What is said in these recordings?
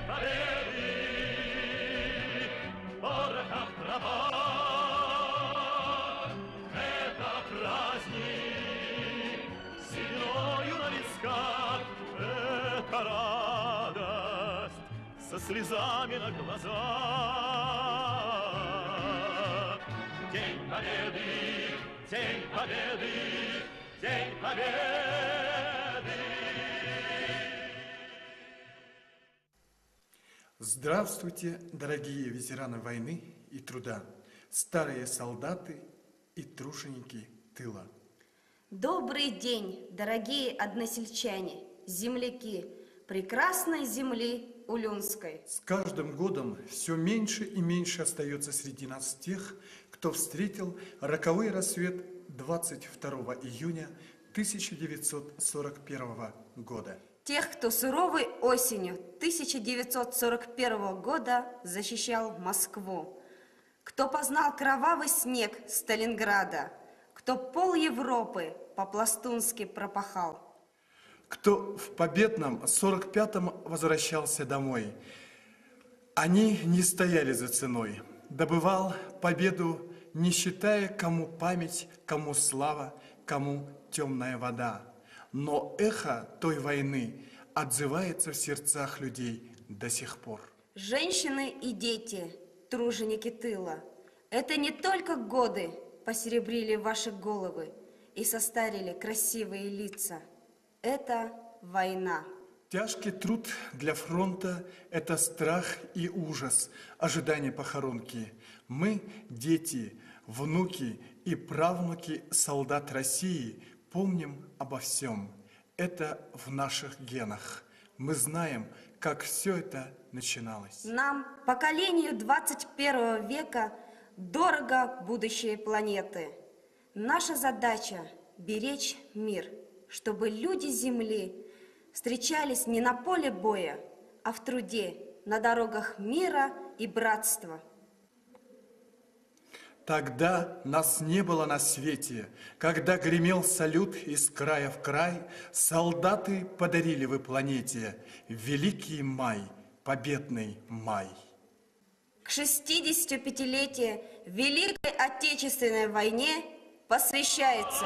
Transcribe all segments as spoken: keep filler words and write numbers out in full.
Победы, порохов трава, это праздник, сединою на висках, это радость, со слезами на глазах. День Победы, День Победы, День Победы. Здравствуйте, дорогие ветераны войны и труда, старые солдаты и труженики тыла. Добрый день, дорогие односельчане, земляки прекрасной земли Улюнской. С каждым годом всё меньше и меньше остаётся среди нас тех, кто встретил роковой рассвет двадцать второго июня тысяча девятьсот сорок первого года. Тех, кто суровой осенью тысяча девятьсот сорок первого года защищал Москву, кто познал кровавый снег Сталинграда, кто пол Европы по-пластунски пропахал. Кто в победном сорок пятом возвращался домой, они не стояли за ценой. Добывал победу, не считая, кому память, кому слава, кому тёмная вода. Но эхо той войны отзывается в сердцах людей до сих пор. Женщины и дети, труженики тыла, это не только годы посеребрили ваши головы и состарили красивые лица. Это война. Тяжкий труд для фронта — это страх и ужас, ожидание похоронки. Мы, дети, внуки и правнуки солдат России, помним обо всём. Это в наших генах. Мы знаем, как всё это начиналось. Нам, поколению двадцать первого века, дорого будущее планеты. Наша задача — беречь мир, чтобы люди Земли встречались не на поле боя, а в труде, на дорогах мира и братства. Тогда нас не было на свете, когда гремел салют из края в край, солдаты подарили вы планете великий май, победный май. К шестидесятипятилетию Великой Отечественной войне посвящается.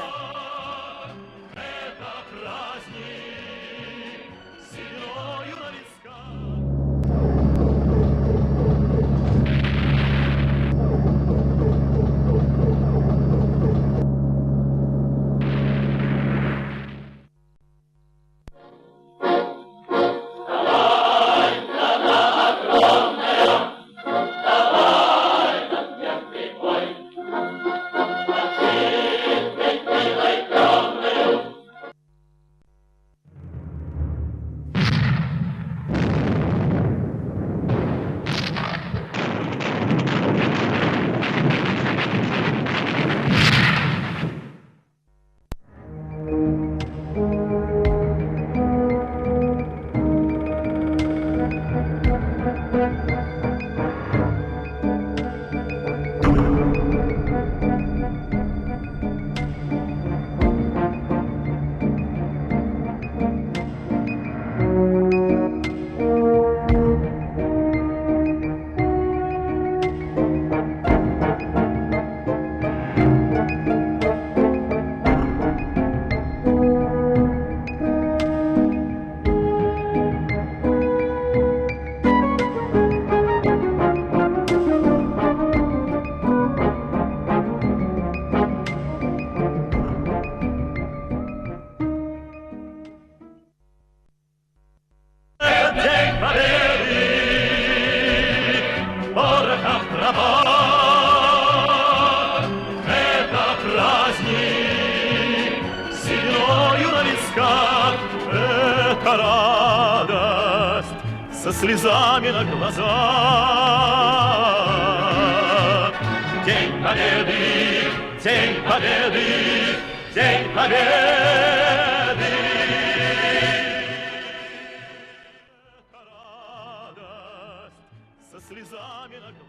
День Победы, порохов трава, это праздник, сединою на висках, это радость, со слезами на глазах. День Победы, День Победы, День Победы. Радость со слезами на глазах.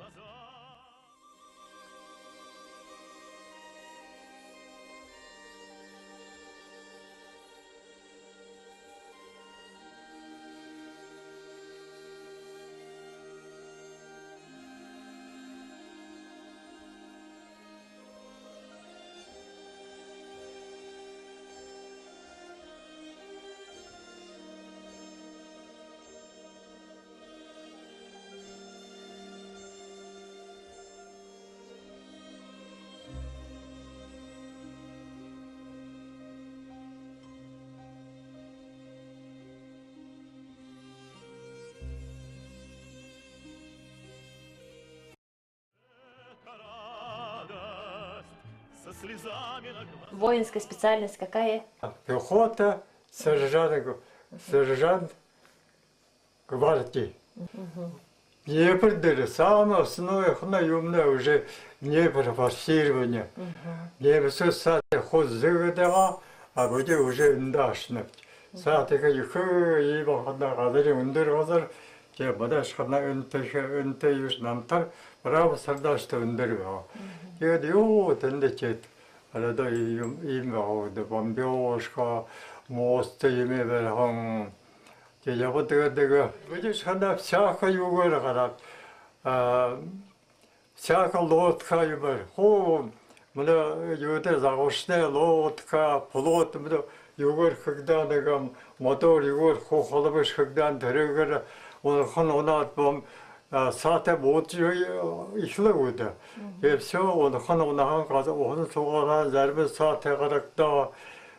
Воинская специальность какая? Пехота, сержант, сержант гвардии. Днепр дээрэ самое основное хна юумэн уже Днепр форсирование. Немецүүд саатань хуу зэгээд байгаа, а бидэ уже эндэ ошонобди. Саатань ехэ иимэ хана газар, үндэр газар, тиигээд бадаашхана энтэ, энтэ юушье намтар, браво сардашта үндэр байгаа. Тиигээд юу тэндэ тиигээд арада юм, юм байгаа даа, бомбёжка, мост юумэ бариһан. Тиигээд ябаад, тиигээд, тиигээд бадаашхана всяко юугээр гараад, а, всяко лодка юумээр. Хуу, мүнөө юутэй, загваршанай лодка, плот, мүнөө юугээр хэгдэһэн, нэгэ мотор юугээр хуу холбожо хэгдэһэн, тэрээгээр унаһан унаад, бом-, а, саатань буудажа эхилээ гү даа. Тиигээд всё, унаһан унаһан, газаа уһан суугаараа, зарим саатань гарагдаа.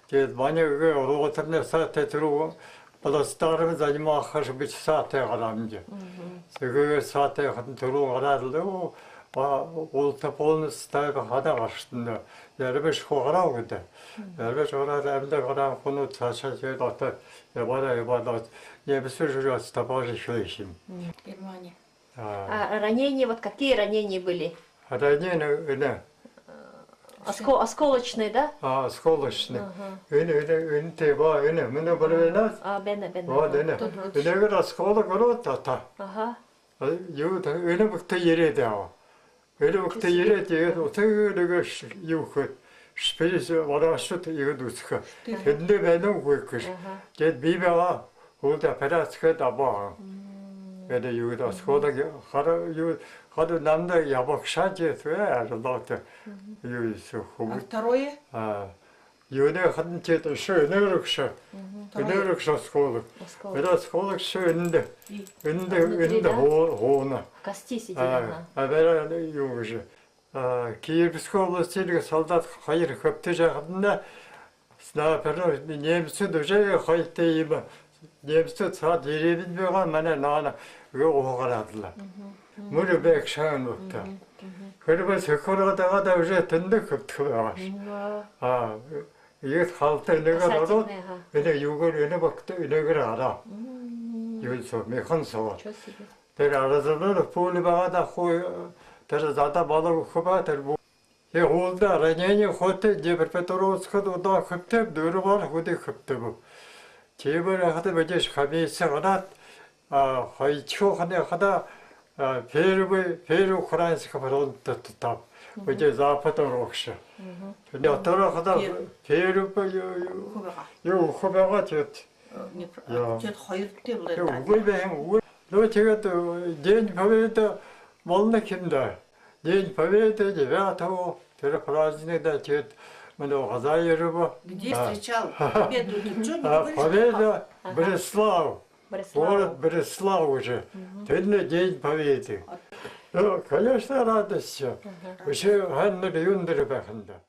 Тиигээд манай эгээ ротарнай саатань тэрэ плацдарм занимаахаш, бидэ саатань гараабди. Тиигээд саатань хатан түрүүн гараад лэ, оо, ба, улта полностью тайга хадаа гараһан даа. Заримшье хуу гараа гү даа. Заримшье гараад, амиды гараһан хүнүүд саашаа тиигээд одоо ябаараа, ябаараа. Немецүүд уже отступать эхилээ юм. Германия. А. А ранения, вот какие ранения были? Ранения, э, э, оско-, осколочные, да? А, осколочные. Ага. Энэ, энэ, энтэй ба, энэ, мүнөө барай байна. А, байна, байна. Вот, энэ. Тут вот. Энээгээр осколок ороод, та, та. Ага. А, юу, та, энэ бэхтэ ерээд яа. Энэ бэхтэ ерээд, тиигээд утаа нэгэ ш-, юу хээд, шприц бараашууд иигээд үзэхэ. Тэндэ байна гү гэжэ. Ага. Тиигээд би байгаа, худо операци хээд абаа. Мм. Энэ юу гэдэг, осколок хара, юу, хара намда ябагша, тиигээд, э, арилаад, юу хэһэн хүбүүд. А второе? А, юунэй хатан, тиигээд үшөө энээгүүр үшөө. Мгм. Энээгүүр үшөө осколок. Осколок. Энэ осколок үшөө эндэ. И. Эндэ, а, внутри, эндэ, да? Хуу-, хууна. Кости сидели, а, ага. А, бэрэ юу гэжэ. А, Кировской области нэгэ солдат хоёр хэбтэжэ байхадань, снайпернууд, немецүүд уже хоёртой юм. Немецүүд саад ерээд байгаа, манай наһанай үгэ уһа гараад лэ. Мүрэ бэшэһэн бэшэ. Хэрбээ сэхэ ороод байгаа даа, уже тэндэ хэбтэхэ байгааш. А, иигээд халта энээгээр ороод, энэ юугээр, энэ бэхтэ энээгээр гараа. Юу соо, механ соо. Тэрэ разрывной пуля байгаа даа, хуу, тэрэ задаа болоо гэхэ баа, тэрэ бү-, тиигээд хуу даа ранение хөөтэй, Днепропетровскда удаа хэбтээб, дүрбээр худо хэбтээб. Тиибэ байхада бидэ хамһатай гараад, а, хоёрдохи хоногто, а, первый, первый Украинский фронт татаабди. Бидэ Запад орогшо. Тиигээд тэрэ хадаа первый, юу, юу, юу, үхэ байгаа, тиигээд. Э, не про-, а, тиигээд хоёрдохи лэ. Тиигээд үгы байһан, үгы. Ну, тиигээд, э, День Победы болоно ха юм даа. День Победы, девятого, тэрэ праздник даа, тиигээд мүнөө газаа ерэбэ. Где встречал Победу? Ты чё, не говоришь? А, Победа, ага. Бреслав. Бреслав. Город Бреслав уже. Мгм. Тэндэ День Победы. А. Ну, конечно, радость. Ага. Үшөө һайн юун дээрэ байһан даа.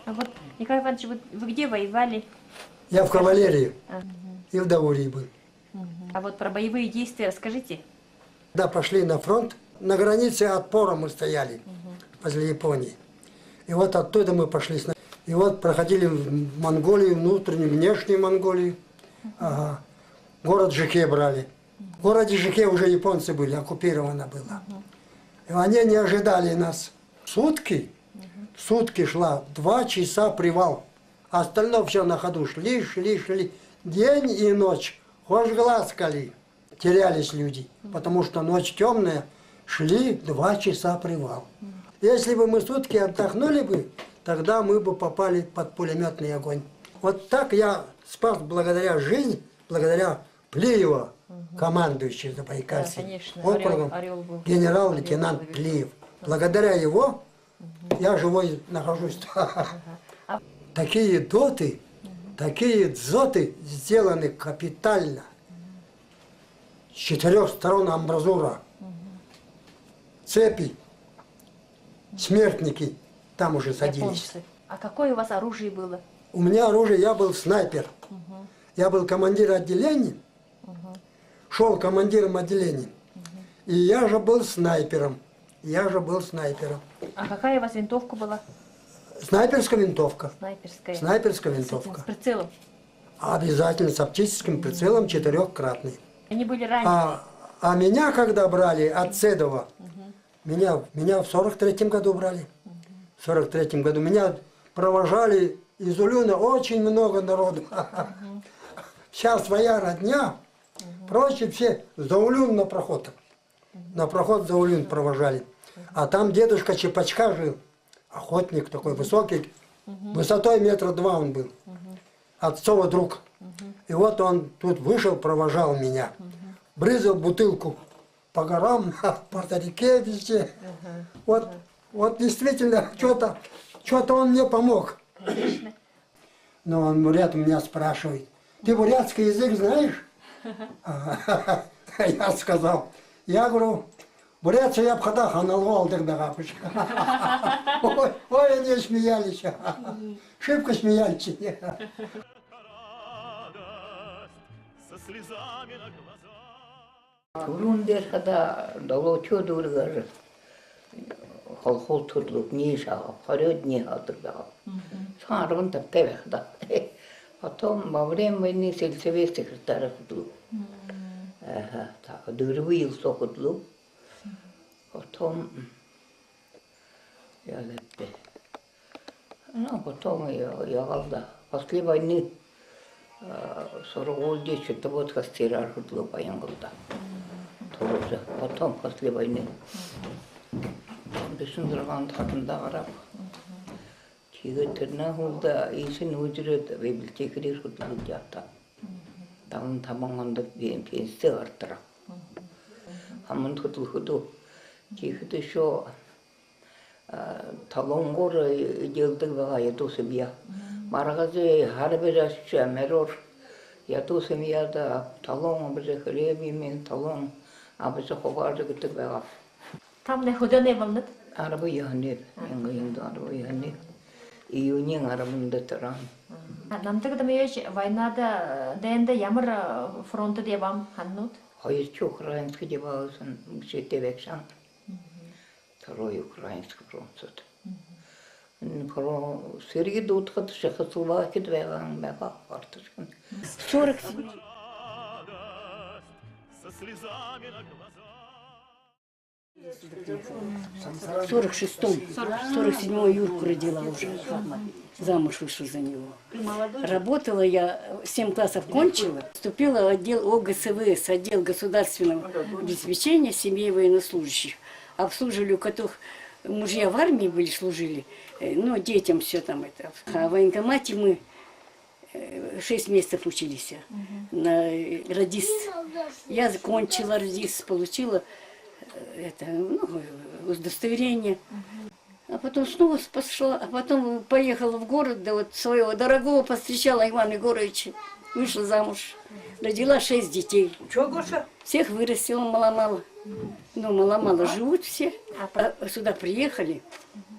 А вот, Николай Иванович, вы, вы где воевали? Я в кавалерии. А. И в Даурии был. Мгм. А вот про боевые действия расскажите. Да, пошли на фронт. На границе Отпора мы стояли, возле Японии. И вот оттуда мы пошли. с- И вот проходили в Монголию, внутреннюю, внешнюю Монголию. Ага. Город Жыке брали. В городе Жыке уже японцы были, оккупировано было. И они не ожидали нас. Сутки, сутки шла, два часа привал. Остальное всё на ходу. Шли, шли, шли. День и ночь. Хошь глаз кали. Терялись люди. Потому что ночь тёмная, шли два часа привал. Если бы мы сутки отдохнули бы, тогда мы бы попали под пулемётный огонь. Вот так я спас благодаря жизнь, благодаря Плиева, командующий Забайкальским округом, генерал-лейтенант Плиев. Благодаря его я живой нахожусь. Такие доты, такие дзоты сделаны капитально. С четырёх сторон амбразура, цепи, смертники там уже садились. Японцы. А какое у вас оружие было? У меня оружие, я был снайпер. Я был командир отделения, шёл командиром отделения. И я же был снайпером. Я же был снайпером. А какая у вас винтовка была? Снайперская винтовка. Снайперская. Снайперская винтовка. С этим, с прицелом? Обязательно с оптическим прицелом четырёхкратный. Они были ранены? А, а меня когда брали от Цедова, меня, меня в сорок третьем году брали. В сорок третьем году меня провожали из Улюна очень много народу. Вся своя родня, прочие все за Улюн на проход. На проход за Улюн провожали. А там дедушка Чепачка жил, охотник такой высокий, высотой метра два он был. Отцова друг. И вот он тут вышел, провожал меня. Брызгал бутылку по горам, по реке везде. Вот, вот действительно, что-то, что-то он мне помог. Конечно. Но он, бурят, меня спрашивает: «Ты бурятский язык знаешь?» А я сказал, я говорю: «Бурятская ябхада ханалгу алдаг байгаа бэшэ». Ой, ой, они смеялись. Шибко смеялись. Со слезами на глазах. Түрүүн дээрэ хадаа долоочоо дүүргээр холхоол хүдэлөөб, нии шаагааб, хорёод нии шаадаг байгааб. Саан арбан табятай байхадаа. Потом во время войны сельсовет секретарь хүдэлөөб. Аха, та-, дүрбэн жэл соо хүдэлөөб. Потом яагаад бэ? Ну, потом я, яагаад даа. После войны, а, сургуулида счетовод кассираар хүдэлөөб Баянголдо. Тоже. Потом после войны. Бишэн зургаан хадаа гарааб. Тиигээд тэрэнэй һүүлдэ иишэнь үдэрөөд библиотекарь хүдэлөөд ябааб. Далан табан ондо пен-, пенсидэ гарааб. Аман хүдэлөөд. Тиихэдэ ещё, а, талуунгуур эдеэлдэг байгаа ядуу семья. Маргазай һара бүри ошожо, морёор ядуу семьяда талуун абажа, хлеб юумэ, талуун абажа хубаажа гэдэг байгаа. Тамнай хүдөө наһанайбта? Арбан юһэнэйб, мянган юһэн зуун арбан юһэнэй июниин арбанда тарааб. А, Намтаг Дамаевич, войнада, дайнда ямар, э, фронтдо ябаабта, һананат? Хоёрдохи украинскда ябааб һэн, бэшээтэй байжа һэн. Второй украинский фронт соо. М, фро-, сэргэ дуудахада Чехословакида байгаа һэм байгаа, ортошхон. Сорок седьмой. Со слезами на глазах. В сорок шестом, сорок седьмой Юрку родила уже. Замуж вышла за него. Работала я, семь классов кончила, вступила в отдел ОГСВС, отдел государственного обеспечения семей военнослужащих. Обслуживали, у которых мужья в армии были, служили, э, ну, детям всё там это. А в военкомате мы Э, шесть месяцев учились на, э, радист. Я закончила радист, получила, э, это, ну, удостоверение. А потом снова с-, пошла, а потом поехала в город, да вот своего дорогого повстречала Ивана Егоровича, вышла замуж, родила шесть детей. Чё, Гоша? Всех вырастила, мало-мало. Ну, мало-мало живут все. А сюда приехали.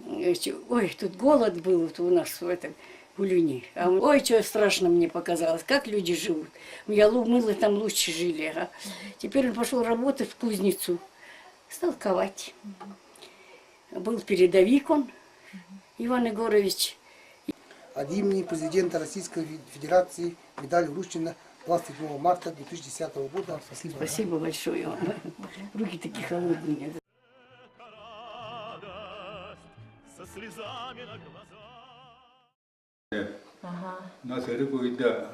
Э, чё, ой, тут голод был вот у нас в этом Улюне. А, ой, чё страшно мне показалось, как люди живут. Я лу-, мы там лучше жили, ага. Теперь он пошёл работать в кузницу. Стал ковать. Был передовик он, Иван Егорович. От имени президента Российской Федерации медаль вручена двадцать седьмого марта две тысячи десятого года. Спасибо. Спасибо большое вам. Руки такие холодные. Со слезами на глазах. Ага. Наа, тэрэ үедэ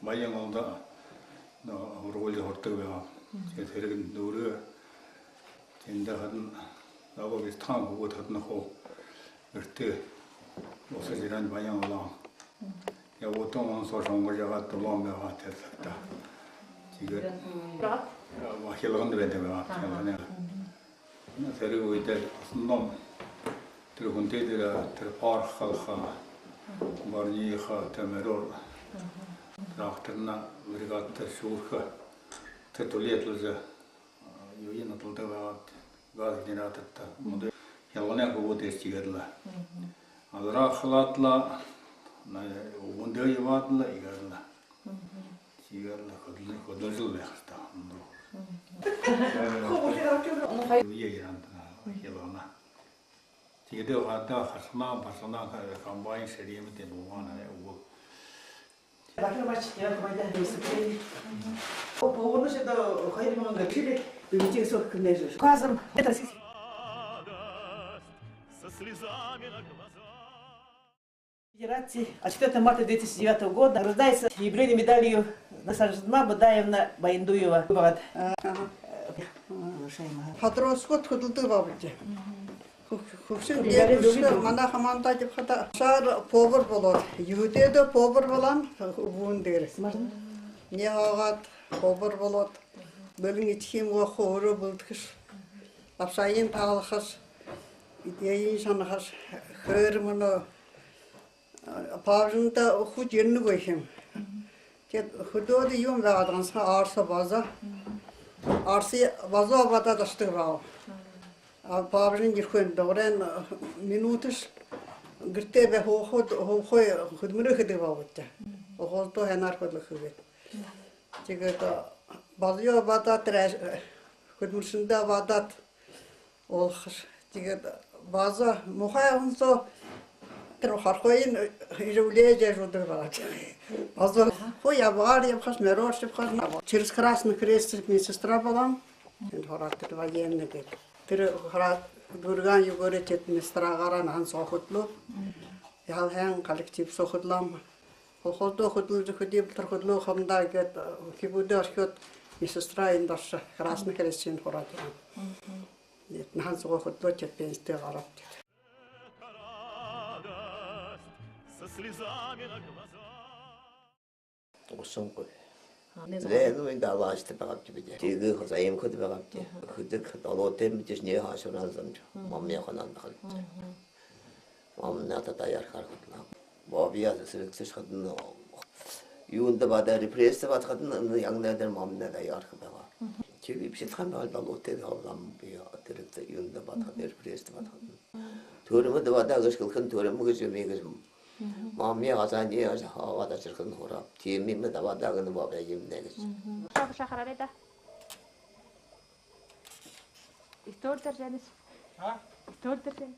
Баян-Голдо, наа, һургуулида һурадаг байгаа. Мгм. Тиигээд тэрэ үедэ дүүрээ тэндэ хадаа, наа, бистахан хүбүүд хадаа хуу гэртээ бусажа ерээд, Баян-Голдо. Мгм. Ябуута онсо шонгожо яагаад, дулаан байгаа тэрэ сагта. Тиигээд, мгм, Хилганда байдаг байгаа, ага, Хилгана. Мгм. Тэрэ үедэ основном тэрэ хүнтэй дээрэ, тэрэ порох халха, борнихо, тэрэ морёор, тракторнай бригадта шүүрхэ, тэрэ түлеэд лэ зэ, юуень адалдаг байгаад, газ генераторта. Мүнөө Хилганай хүбүүд тиигээд лэ. Мгм. Азараа халаад лэ, наа, үбгэндөө ябаад лэ, иигээд лэ. Мгм. Тиигээд лэ хүдэл-, хүдэлжэл байха ёһотой. Хубуши рамчуна. Үе яранта хилана. Тиигээд одоо хашана, башана, комбайн шэриимэ тээ бумаана үгөө. Бахармач, я байда выступление. О, поварнаш это хоёр мянган гашили бибичиг сок кнежи. Указом. Это с- Со слезами на глазах. Федерации от четвёртого марта две тысячи девятого года награждается юбилейной медалью награждена Будаевна Баяндуева. Бөгөөд. Ага. Э, э, Шаймаа. Подросток хүдэлдэг бабатай. Хүбшэн дедушка манай хамаанда ябахада шар повар болоод, юутэдэ повар болоон, бүүн дээрэ. Нэ хаагаад повар болоод, бэлэн эдихэ юумэ гоохо, өөрөө бэлдэхэш, абшаягынь таалахаш, эдеэнь шанахаш, хэр мүнөө паабжанда хүдөө ерэнэгүй юм. Тиигээд хүдөөдэ юун байгаад, гансахан арса база. Арса база абаад ошодог байгаа. А паабжан ерэхын дугаарайнь минуташ гэртээ бай, һуухай, һуухай, хүдэлмэри хэдэг байгаа бэд даа. Охолдоо хэнээр хүдэлхэ гээд. Тиигээд база абаад, тэрэ хүдэлмэришэндээ абаад, олохош. Тиигээд база муухай һэн соо тэрэ хорхойень иигэжэ үлеэжэ ябадаг байгаа. База хуу ябагаар ябахаш, мэрөөр ябахаш. Через Красный Крест медсестра болоом. Эндэ һураад, тэрэ военный гээд. Тэрэ һураад, дүүргэһэн үгөөрөө тэдэ медсестрагаараа наһан соо хүдэлөө. Яһала һайн коллектив соо хүдэлөө. Колхоздоо хүдэлжэ, хүдэлжэ, тэрэ хүдэлөө хамдаа гээд, хибүүдээ орхёод, медсестра эндэ ошоо, Красный Крестын һураад. Наһан соо хүдэлөө, тэдэ пенсидэ гараад. Со слезами на глазах. Уһангүй. А, не знаю. Лэ, ну, эндэ алааштай байгаабди бидэ. Тиигээд заемхада байгаабди. Хэдэг долоотой мэдэжэ, нэ хашууран замжа. Маммиие ханан дахалжа. Мамминь надаа даяархаар хүдэлөө. Баабайе сэрэгшэшэ хадань, юундэ баада, репрессиядэ баада хадань, энэ янгинай дээрэ мамминь даяарха байгаа. Тиигээд би шэдхэн байгаал, долоотой байгааб, би тэрэ юундэ баада хадань, репрессиядэ баада хадань. Түрмэдэ баада гэжэ хэлэхэнь, түрмэ гэжэ юм гэжэ. Маммиие газаанай хаагаад, ажархын һурааб. Тиимэ юм даа, баада гэнэ, баабай юм нэ гэжэ. Шахараарай даа. История дээрэ жэнэш. А? История дээрэ жэнэш.